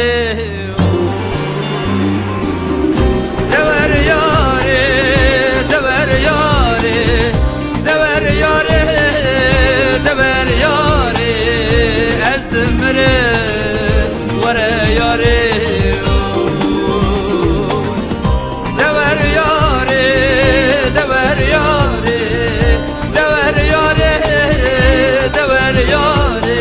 یارێ دەوەر یارێ دەوەر یارێ دەوەر یارێ دەوەر یارێ ئەز دمرم وەرە یارێ دەوەر یارێ دەوەر یارێ دەوەر یارێ دەوەر یارێ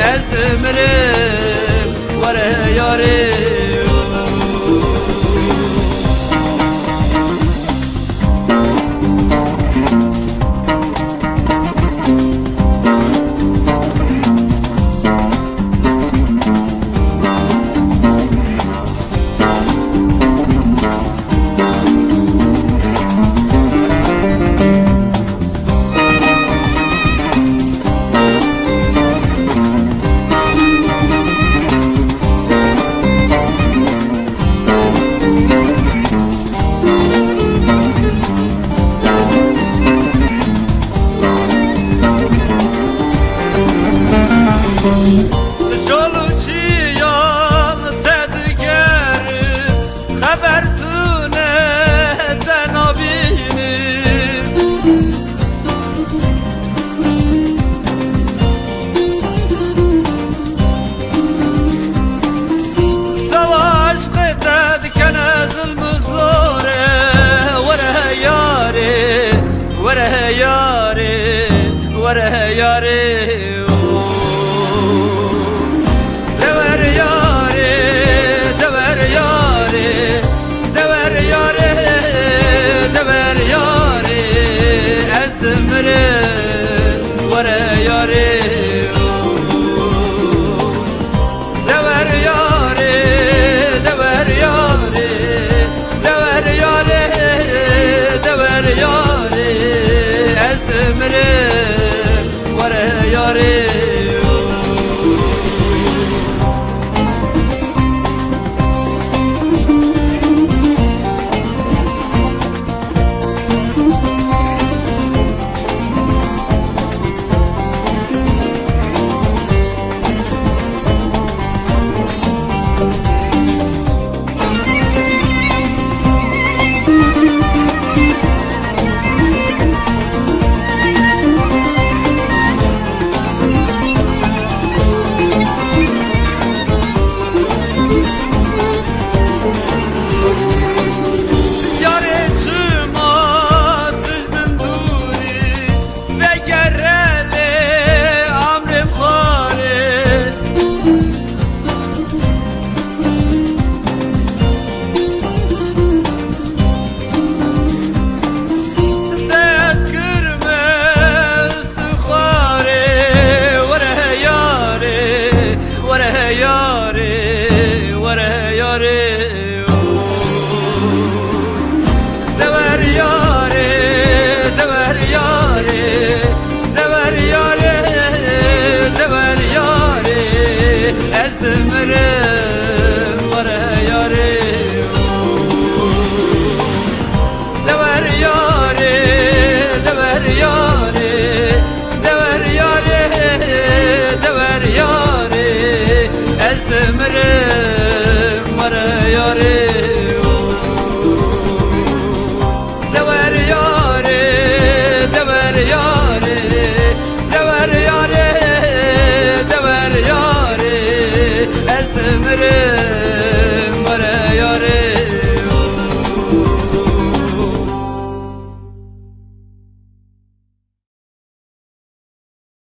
ئەز دمرم وەرە یارێ. چاڵوچیان تەدگەرم خەبەرتونە تەنابینم سەواش قێتە دکەنە زلم و زۆرە وەرە یارێ وەرە یارێ وەرە یارێ دەوەر یارێ دەوەر یارێ دەوەر یارێ دەوەر یارێ ئەز دمرم وەرە یارێ دەوەر یارێ دەوەر یارێ دەوەر یارێ دەوەر یارێ ئەز دمرم وەرە یارێ. یارێ چما دژمن دووری ڤەگەرە لێ ئامرم خوارێ دەست کرمە ئوستوخوارێ وەرە یارێ وەرە یارێ وەرە یارێ دەوەر یارێ دەوەر یارێ دەوەر یارێ دەوەر یارێ ئەز دمرم وەرە یارێ دەوەر یارێ دەوەر یارێ دەوەر یارێ دەوەر یارێ ئەز دمرم وەرە یارێ.